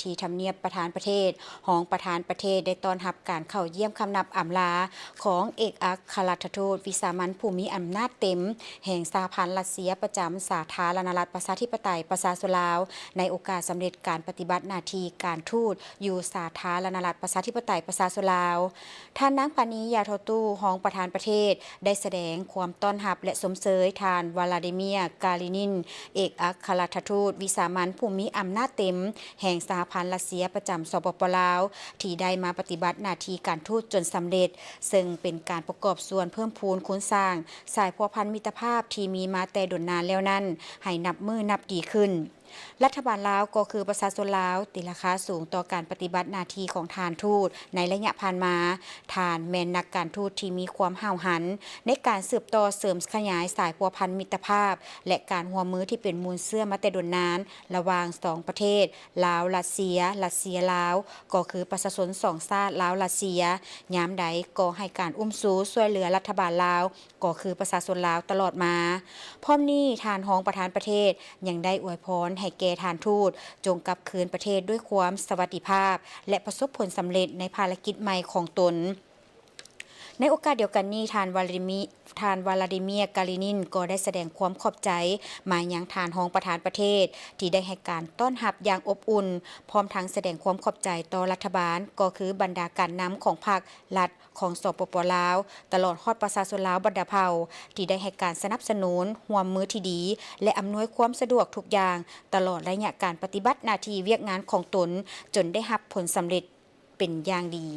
ທີ່ທຳນຽບປະທານປະເທດ, ຮອງປະທານປະເທດໄດ້ຕ້ອນຮັບການເຂົ້າຢ້ຽມຄຳນັບອຳລາຂອງເອກອັກຄະລັດຖະທູດວິສາມັນຜູ້ມີອຳນາດເຕັມແຫ່ງສະຫະພັນຣັດເຊຍປະຈຳສາທາລະນະລັດປະຊາທິປະໄຕປະຊາຊົນລາວ ໃນໂອກາດສຳເລັດການປະຕິບັດໜ້າທີ່ການທູດຢູ່ສາທາລະນະລັດປະຊາທິປະໄຕປະຊາຊົນລາວ. ທ່ານນາງ ພານີ ຢາທໍ່ຕູ້ ຮອງປະທານປະເທດ ໄດ້ສະແດງຄວາມຕ້ອນຮັບ ແລະ ຊົມເຊີຍທ່ານ ວາລາດີເມຍ ກາລີນິນ ເອກອັກຄະລັດຖະທູດວິສາມັນຜູ້ມີອຳນາດເຕັມແຫ່ງສະຫະພັນຣັດເຊຍປະຈຳ ສປປ ລາວ ທີ່ໄດ້ມາປະຕິບັດໜ້າທີ່ການທູດຈົນສຳເລັດ, ເຊິ່ງເປັນການປະກອບສ່ວນເພີ່ມພູນຄູນສ້າງສາຍພົວພັນມິດຕະພາບທີ່ມີມາແຕ່ດົນນານແລ້ວນັ້ນ ໃຫ້ນັບມື້ນັບດີຂຶ້ນ. ລັດຖະບານລາວກໍຄືປະຊາຊົນລາວ ຕີລາຄາສູງຕໍ່ການປະຕິບັດໜ້າທີ່ຂອງທ່ານທູດໃນໄລຍະຜ່ານມາ. ທ່ານແມ່ນນັກການທູດທີ່ມີຄວາມຫ້າວຫັນໃນການສືບຕໍ່ເສີມຂະຫຍາຍສາຍພົວພັນມິດຕະພາບ ແລະ ການຮ່ວມມືທີ່ເປັນມູນເຊື້ອມາແຕ່ດົນນານ ລະຫວ່າງສອງປະເທດ ລາວ-ຣັດເຊຍ, ຣັດເຊຍ-ລາວ ກໍຄືປະຊາຊົນສອງຊາດລາວ-ຣັດເຊຍ, ຍາມໃດກໍໃຫ້ການອຸ້ມຊູຊ່ວຍເຫຼືອລັດຖະບານລາວ ກໍຄືປະຊາຊົນລາວຕະຫຼອດມາ. ພ້ອມນີ້ ທ່ານຮອງປະທານປະເທດຍັງໄດ້ອວຍພອນໃຫ້ແກ່ທ່ານທູດ ຈົ່ງກັບຄືນປະເທດດ້ວຍຄວາມສະຫວັດດີພາບ ແລະ ປະສົບຜົນສຳເລັດໃນພາລະກິດໃໝ່ຂອງຕົນ. ໃນໂອກາດດຽວກັນນີ້ ທ່ານ ວາລາດີມີ ທ່ານ ວາລາດີເມຍ ກາລີນິນ ກໍໄດ້ສະແດງຄວາມຂອບໃຈມາຍັງທ່ານຮອງປະທານປະເທດ ທີ່ໄດ້ໃຫ້ການຕ້ອນຮັບຢ່າງອົບອຸ່ນ, ພ້ອມທັງສະແດງຄວາມຂອບໃຈຕໍ່ລັດຖະບານ ກໍຄືບັນດາການນຳຂອງພັກ, ລັດ ຂອງ ສປປ ລາວ ຕະຫຼອດຮອດປະຊາຊົນລາວບັນດາເຜົ່າ ທີ່ໄດ້ໃຫ້ການສະໜັບສະໜູນຮ່ວມມືທີ່ດີ ແລະ ອຳນວຍຄວາມສະດວກທຸກຢ່າງ ຕະຫຼອດໄລຍະການປະຕິບັດໜ້າທີ່ວຽກງານຂອງຕົນ ຈົນໄດ້ຮັບຜົນສຳເລັດເປັນຢ່າງດີ.